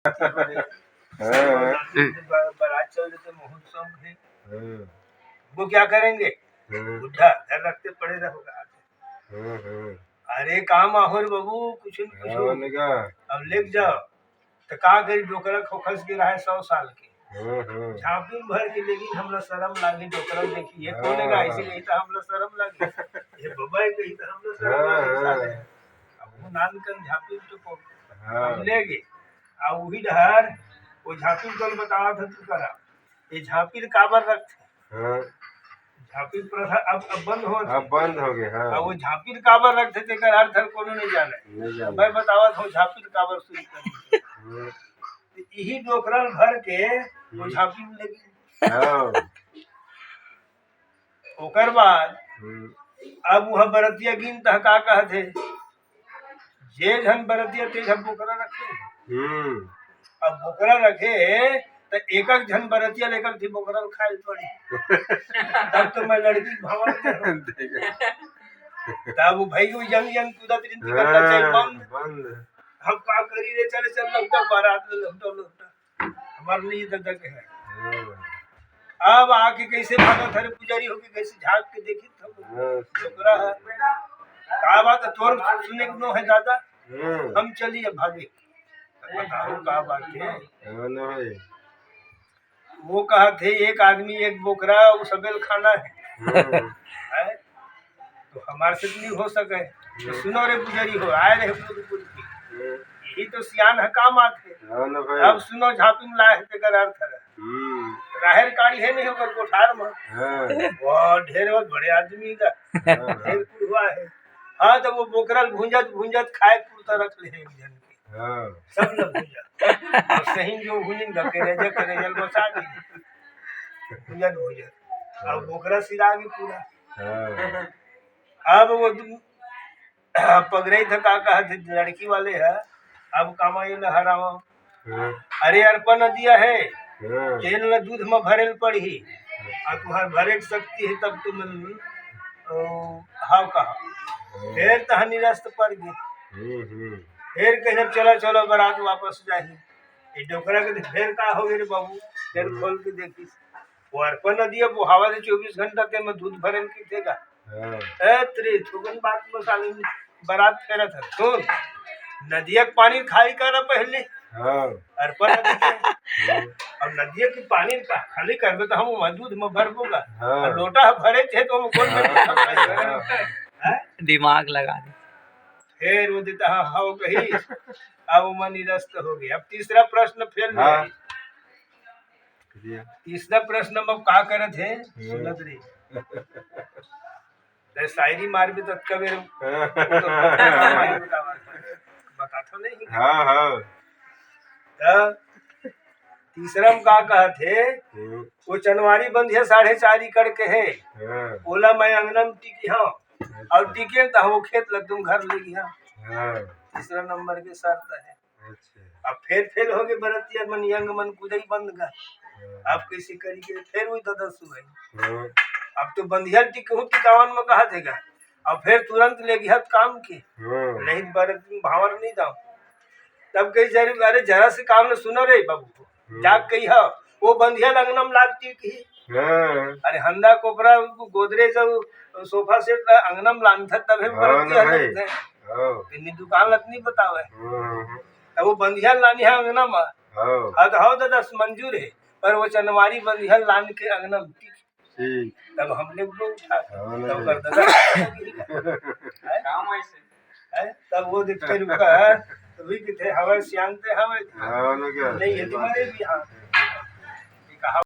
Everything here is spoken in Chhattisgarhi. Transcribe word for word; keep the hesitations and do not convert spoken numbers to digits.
हाँ। ब-, बारात चल देते महोत्सव में। हाँ। वो क्या करेंगे? हाँ। बुढ़ा घर रखते पड़े रहोगा। हाँ, हाँ। अरे काम आहो रे बाबू, कुछ न कुछ हाँ, हो। बोलेगा। अब लेके जाओ। तो का करी, डोकरा खोखस के रहे सौ साल के। हाँ, हाँ। झांपी में भर के, लेकिन हमला शरम लागे, डोकरा देखी, ये हाँ, कौन है हाँ। ऐसे कही तो हमला शरम लागे। ये बबा है कही तो हमला शरम हाँ, लागे, हाँ। साले। अब वो नान कन झांपी में तो को-, हाँ। हम ले गए। आ वही डहर, वो झांपी कल बतावा था तू करा। ये झांपी काबर रखथे? हाँ। झांपी प्रथा अब, अब बंद हो अब बंद हो गए, हाँ। अब वो झांपी काबर रखथे, तेकर अर्थ हर कोनो नहीं जाने। नहीं जाने। मैं बतावत हूँ झांपी काबर शुरू कर। हाँ। तो यही डोकरल भर के वो हम्म। झांपी में लगी। हाँ। ओकर बाद हम्म। अब वह बरतिया गिन तह का कहथे, जे झन बरतिया ते झन बोकरा रखे। हम्म। अब बोकरा रखे त एक एक झन बरतिया लेकर थी बोकरा खाए पड़ी। तब तो मैं लड़की भावल करूं। तब वो भाई को यंग यंग कूदत रिन थी, करता हाँ, चाहिए बंद। बंद। हम का करी रे, चले चल लौटा, बारात में लौटा, लौटा। हमारे लिए दादा के है। हाँ। अब आके कैसे भागा थारे पुजारी होके कैसे झांक के देखी था वो हाँ। डोकरा है। का बात है, तोर सुने के नो है दादा? हाँ। हम चलिए भागे। बताओ का बात है? हाँ ना भाई। वो कहा थे एक आदमी एक बोकरा, वो सबेल खाना है। हाँ। है? तो हमारे से तो नहीं हो सके। तो हम्म। सुनो रे पुजारी हो, आए रहे पूरी पूरी की। हम्म। यही तो सियान है काम आथे। हाँ ना भाई। अब सुनो झांपी में लाए है तेकर अर्थ है। हम्म। राहेर काढ़ी है नहीं ओकर कोठार में। हाँ। वो ढेर बहुत बड़े आदमी का। हाँ, हाँ। ढेर कुल हुआ है। हाँ, तो वो बोकरल भूंजत भूंजत खाए पुरता रख ले एक जन के। हाँ। सब न भूंजत। और सही जो भूंजन का करेजा, करेजा बसा दी। भूंजत भूंजत। अब बोकरा सिरा भी पूरा। हाँ। अब वो दु-, पगरई था का कहत हे, लड़की वाले है, अब कामा ये लहरावा। हाँ। अरे अर्पण नदिया है, हाँ। तेल न दूध म भरेल पड़ही, आ तुहार भरे के शक्ति है तब तुम, ओ, हाव कहा। हाँ। फिर तह निरस्त पड़ गए। हम्म, हम्म। फिर कहे चला चलो बरात वापस जाही। ये डोकरा के तो फिर का हो गए रे बाबू, फिर हम्म। खोल के देखी। वो अर्पण नदिया बोहावा से चौबीस घंटा ते में दूध भरन की देगा। हाँ। ए, तेरी थुकन बात में साले बरात फेरत है। सुन, नदिया के पानी खाली करा पहले। हाँ। अर्पण नदी के। हाँ। अब नदिया के पानी का खाली करबे तो हम वहाँ दूध में भरबो का। हाँ। और लोटा भरे थे तो हम कौन में हाँ, दूध भरे? हाँ। हैं? दिमाग लगा दे। फिर वो देता हाँ, हाँ, वो कही, अब वो मन निरस्त हो गया। अब तीसरा प्रश्न फेल हाँ। गया। तीसरा प्रश्न में का करत हे? हम्म। सुनत रही। ते शायरी मारबे त अतका बेर बताथो नहीं। हाँ, हाँ। त तीसरा में का कहत हे? हम्म। वो चनवारी बंधिया साढ़े चार एकड़ के हे। हाँ। ओला मैं अंगना में टिकी हूँ। अच्छा। और टिके त वो खेत ला तुम घर ले गया। हाँ। तीसरा नंबर के शर्त है। अच्छा। अब फेर फेल हो गए बरतिया मन, यंग मन कुदई बंद का। हाँ। अब कैसे करी के फेर वही ददस हुए। हाँ। अब तो बंधिया टिकहू टिकावन में कहा देगा। अब फेर तुरंत ले गया काम के। हाँ। नहीं तो बरत में भावर नहीं दाओ। तब कही जरूर, अरे जरा से काम न सुनो रे बाबू। हम्म। जाग गई है, वो बंधिया अंगना में लाग टिकी। हाँ। अरे हंदा कोपरा, गोदरेज और सोफा सेट ला अंगना में लान था, तबे हाँ बरतिया ना भाई। लगता है। हाँ। इतनी दुकान लत नहीं बतावे। हाँ, हाँ, हाँ। तब वो बंधिया लानी है अंगना में। हाँ। हाँ, तो हाँ दादा, मंजूर है, पर वो चनवारी बंधिया लान के अंगना में टिकी। ठीक। तब हम लोग को उठा के, हाँ, तब नहीं। कर दादा। हैं? काम ऐसे। हैं? तब वो देखते रुका है, तो भी किथे हवा सियानते हवा। हाँ, नहीं क्या? नहीं, ये तुम्हारे भी हाँ। ये कहा